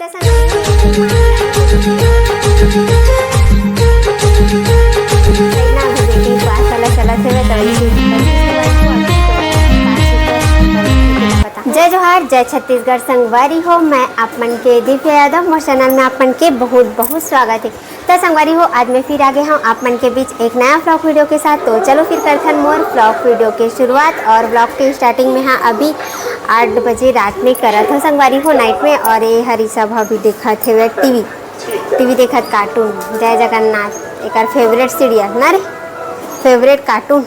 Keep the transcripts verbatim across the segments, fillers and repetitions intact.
त संगवारी हो, जय जोहार, जय छत्तीसगढ़ संगवारी हो, मैं आप मन के दिव्या यादव, मोर चैनल में आप मन के बहुत बहुत स्वागत है। त संगवारी हो, आज मैं फिर आ गे हूँ आप मन के बीच एक नया vlog वीडियो के साथ। तो चलो फिर करथन मोर vlog वीडियो के शुरुआत। और vlog के स्टार्टिंग में हाँ अभी आठ बजे रात में करत हूँ संगवारी हो, नाइट में। और ये हरी सब अभी देखत हेवे टीवी, टीवी देखत कार्टून। जय जगन्नाथ, एकर फेवरेट सीरियल ना रे, फेवरेट कार्टून।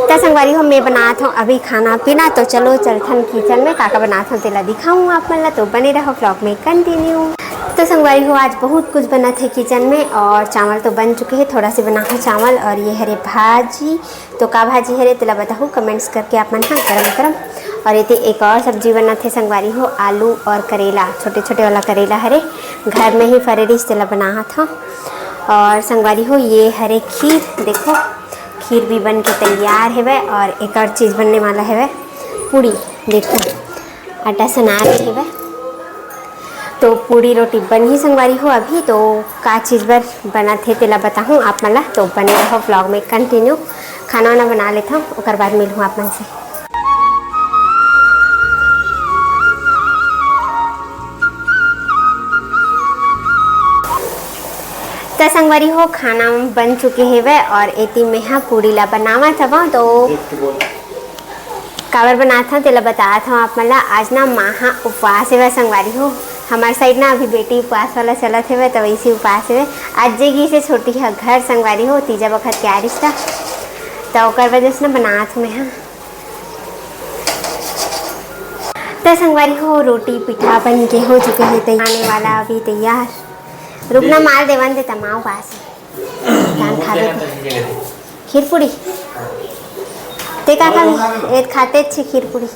त संगवारी हो, मैं बनात हूँ अभी खाना पीना। तो चलो चलथन किचन में, का का बनात हूँ तेला दिखाऊँ आप मन ला। तो बने रहो vlog में कंटिन्यू। तो संगवारी हो, आज बहुत कुछ बनत है किचन में। और चावल तो बन चुके हैं, थोड़ा से बना है चावल। और ये हरे भाजी, तो का भाजी हरे तेला बताहू कमेंट्स करके आप मन हाँ, गरम गरम। और ये एक और सब्जी बनत है संगवारी हो, आलू और करेला, छोटे छोटे वाला करेला हरे, घर में ही फरे रिहिस तेला बनात हूँ। और संगवारी हो, ये हरे खीर, देखो खीर भी बन के तैयार हेवय। और एक और चीज बनने वाला हेवय, पूड़ी। देखो आटा सना रहे हेवय, तो पूड़ी रोटी बनही संगवारी हो। अभी तो का चीज बर बनत हे तेला बताहूँ आप मन ला, तो बने रहो vlog में कंटिन्यू। खाना वाना बना लेथव, ओकर बाद मिलहूँ आप मन से। त संगवारी हो, खाना बन चुके हेवय और एती मेहा पूड़ी ला बनावत हवं। तो काबर बनात हव तेला बतात हव आप मन ला। आज ना माँ हा उपवास हेवय संगवारी हो, हमार साइड ना अभी बेटी उपवास वाला चलत हेवय, त वैसे उपवास हेवय। आज जे गिसे छोटी ह घर संगवारी हो, तीजा बखत के आ रिहिस त, त ओकर वजह से ना बनात हव मेहा। त संगवारी हो, रोटी पिठा बन के हो चुके हे तैयार, आने वाला अभी तैयार। रुकना माल देवन दे तमाओ पास धान खा देते। खीर पूड़ी। ते का खाबे? ए खाते छे खीर पूड़ी।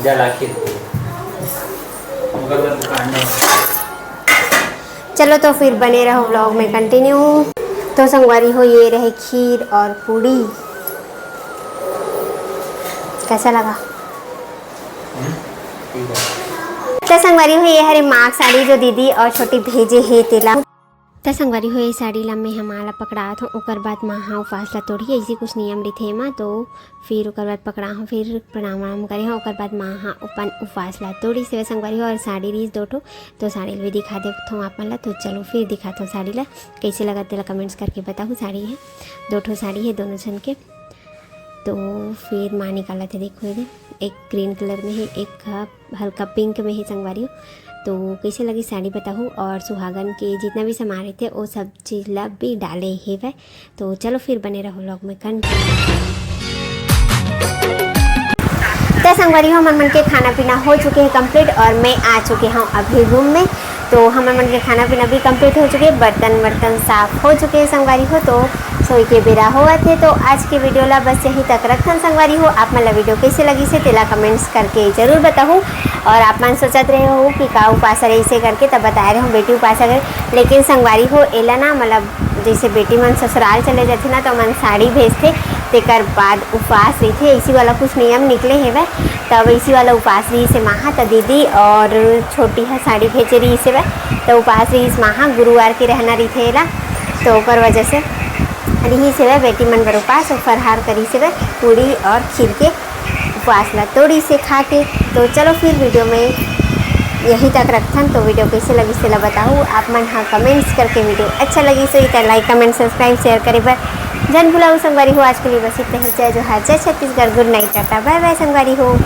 जला खीर पूड़ी। चलो तो फिर बने रहो vlog में कंटिन्यू। तो संगवारी हो, ये रहे खीर और पूड़ी। कैसा लगा? त संगवारी हो, ये हरे माँ के साड़ी जो दीदी और छोटी भेजे हे तेला। त संगवारी हो, ये साड़ी ला मैं ह माँ ला पकड़ात हूँ, ओकर बाद माँ हा उपास ला तोड़ही, ऐसी कुछ नियम रहिथे एमा। तो फिर ओकर बाद पकड़ा हूँ, फिर प्रणाम वणाम करे हूँ, ओकर बाद माँ हा अपन उपास ला तोड़िस हेवय संगवारी हो। और साड़ी रिहिस दो ठो, तो साड़ी ल भी दिखा देत हूँ आप मन ला। तो चलो फिर दिखात हूँ साड़ी ला, कैसे लगत तेला कमेंट्स करके बताहू। साड़ी है दो ठो, साड़ी है दोनों झन के। तो फिर माँ निकालत हे, देखो एदे, एक ग्रीन कलर में है, एक ह हल्का पिंक में है संगवारी हो। तो कैसे लगी साड़ी बताहू, और सुहागन के जितना भी सामान रहते वो सब चीज ला भी डाले हेवय। तो चलो फिर बने रहो vlog में कंटिन्यू। त संगवारी हो, हमर मन के खाना पीना हो चुके हे कंप्लीट और मैं आ चुके हूँ अभी रूम में। तो हमर मन के खाना पीना भी कंप्लीट हो चुके, बर्तन वर्तन साफ हो चुके हे संगवारी हो। तो सोई के बेरा होवत हे। तो आज के वीडियो ला बस यहीं तक रखथन संगवारी हो। आप मन ला वीडियो कैसे लगिस हे तेला कमेंट्स करके जरूर बताहू। और आप मन सोचत रहे हो कि का उपास रहिसे करके, तब बताए रहे हो बेटी उपास रहे। लेकिन संगवारी हो, एला ना मतलब जैसे बेटी मन ससुराल चले जाथे ना, तो मन साड़ी भेजथे, तेकर बाद उपास रहिथे। इसी वाला कुछ नियम निकले हेवय, तब इसी वाला उपास रहिसे माँ हा। त दीदी और छोटी हा साड़ी भेजे रहिसे वय, त उपास रहिस माँ हा, गुरुवार के रहना रहिथे एला, तो ओकर वजह से रहिसे वय बेटी मन बर उपास और फरहार करिसे वय पूड़ी और खीर के। उपवास ला तोड़िसे खा के। तो चलो फिर वीडियो में यहीं तक रखथन। तो वीडियो कैसे लगिस तेला बताहू आप मन हा कमेंट्स करके। वीडियो अच्छा लगिस होही त लाइक, कमेंट, सब्सक्राइब, शेयर करे बर झन भुलाहू संगवारी हो। आज के लिए बस इतना ही। जय जोहार, जय छत्तीसगढ़, गुड नाइट, टाटा, बाय बाय संगवारी हो।